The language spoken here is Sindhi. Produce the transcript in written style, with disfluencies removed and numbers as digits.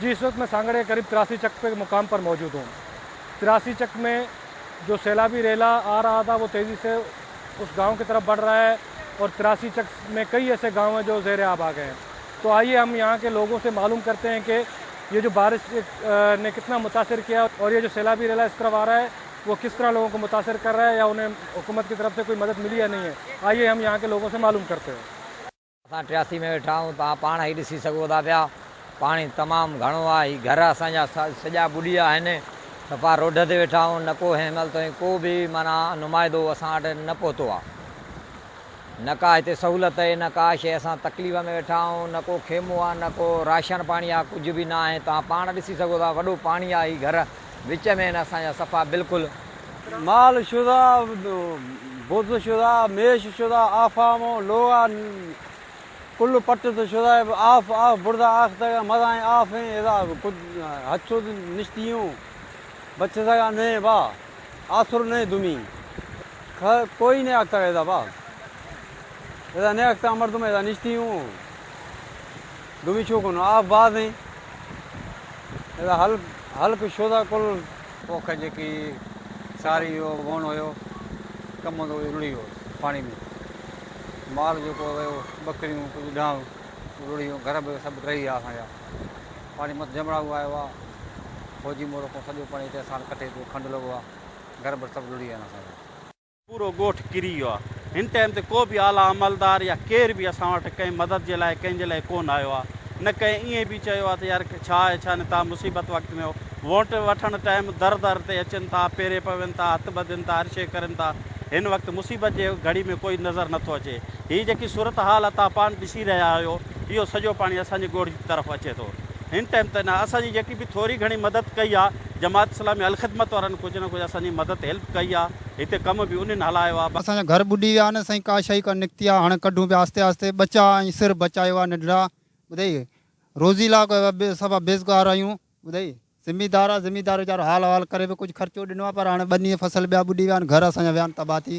जी इस वक्त मैं सांगड़ के करीब 83 चक पे मुकाम पर मौजूद हूँ। 83 चक में जो सैलाबी रेला आ रहा था वो तेज़ी से उस गांव की तरफ बढ़ रहा है और 83 चक में कई ऐसे गांव हैं जो ज़ेर आब आ गए हैं। तो आइए हम यहाँ के लोगों से मालूम करते हैं कि ये जो बारिश ने कितना मुतासर किया और ये जो सैलाबी रेला इस तरफ आ रहा है वो किस तरह लोगों को मुतासर कर रहा है या उन्हें हुकूमत की तरफ से कोई मदद मिली या नहीं है। आइए हम यहाँ के लोगों से मालूम करते हैं। असां 83 ۾ ويٺا آهيون توهان پاڻ ئي ڏسي سگهو ٿا پيا پاڻي تمام گهڻو آهي هي گهر اسان جا سڄا ٻڏي ويا آهن صفا روڊ تي ويٺا آهيون نه ڪو هن مهل تائين ڪو به معنيٰ نمائندو اسان وٽ نه پهتو آهي نه ڪا هتي سهولت آهي نه ڪا شيء اسان تڪليف ۾ ويٺا آهيون نه ڪو خيمو آهي نه ڪو راشن پاڻي آهي ڪجهه به نه آهي توهان پاڻ ڏسي سگهو ٿا وڏو پاڻي آهي هي گهر وچ ۾ آهن اسان جا صفا بلڪل. مال شده، بز شده، ميش شده، آفامو، لوغا، ڪل پٽ شده، آف آف برده آخته مزائين آف هين اذا هڇو نشتيون بچ سگا نهين با آسر نهين دمي ڪوئي نهين آخته اذا با اذا نهين آخته مردم اذا نشتيون دمي ڇو ڪونه آف باز هين اذا هلڪ هلڪ شده ڪل. پوک جيڪي ساري جو ووڻ هيو ڪمند اهو رڙهي ويو پاڻي ۾ مال جيڪو ويو ٻڪريون ڪجهه ڏانهن رڙهي ويو گهر به سڀ ڊهي ويا اسان جا پاڻي مٿ جمڙائو آيو آهي فوجي مورو کان سڄو پاڻي هتي اسان وٽ ڪٽي پيو کنڊ لڳو آهي گهر بر سڀ رڙهي ويا آهن اسان جا. پورو ڳوٺ ڪري ويو آهي. هن ٽائيم تي ڪو به اعليٰ عملدار يا ڪير به اسان وٽ ڪنهن مدد جي لاء ڪنهن جي لاء ڪونه آيو آهي نه ڪنهن ائين به چيو آهي ته يار ڇا آهي ڇا نه توهان مصيبت وقت ۾ ووٽ وٺڻ ٽائيم در در تي اچن ٿا پيري پون ٿا هٿ ٻڌن ٿا هر شيء ڪرن ٿا هن وقت مصيبت جي گهڙي ۾ ڪوئي نظر نٿو اچي هي جيڪي صورتحال آهي توهان پاڻ ڏسي رهيا آهيو اهو سڄو پاڻي اسان جي ڳوٺ جي طرف اچي ٿو هن ٽائيم ته نه اسان جي جيڪي به ٿوري گهڻي مدد ڪئي آهي جماعت اسلامي الخدمت وارن ڪجهه نه ڪجهه اسان جي مدد هيلپ ڪئي آ هتي ڪم به انهن هلايو آ. اسان جا گهر ٻڏي ويا آهن سائين ڪا شئي ڪانه نڪتي آ هاڻي ڪڍون پيا آهستي آهستي ٻچا ۽ سر بچايو آ ننڍڙا ٻڌئي روزي لا صفا بيزگار آهيون ٻڌئي زميندار آ زميندار ويچارو حال احوال ڪري به ڪجهه خرچو ڏنو آ پر هاڻي ٻني فصل ٻيا ٻڏي ويا آهن گهر اسان جا ويا آهن تباهه ٿي.